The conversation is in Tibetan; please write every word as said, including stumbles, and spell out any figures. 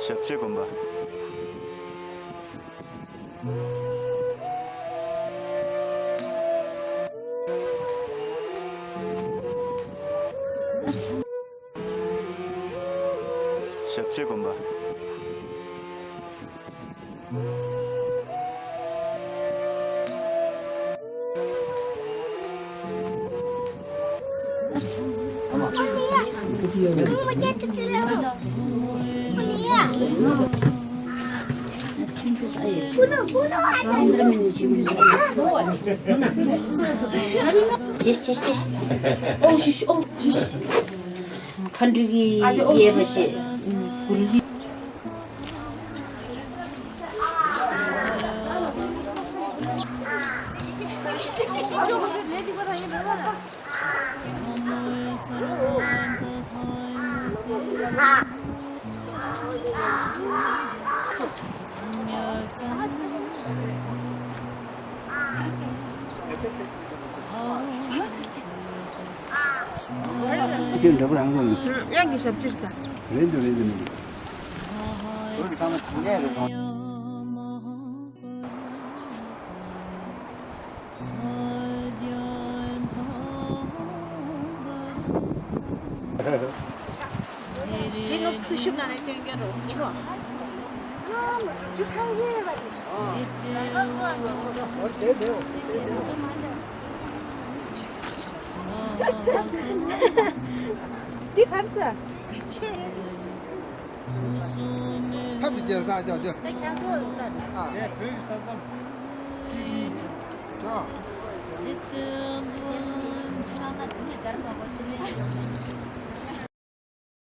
ཞབས་རྗེས་སྒོམ་པ། ཞབས་རྗེས་སྒོམ་པ། མཁའ་འགྲོ་གི་གཡས་པ་བྱས། དེ་འདྲ་པོ་རང་གི་གཡང་གི་ཞབས་ཕྱིར་ས། རེད་འདུག་རེད་འདུག་མི་འདུག་འདི་གར་ས། ཐབས་ཀྱི་རྒྱལ་ས་རྒྱ་རྒྱ། ཨ། ངས་བོད་ཀྱི་ས་མཚམས། ཅོ།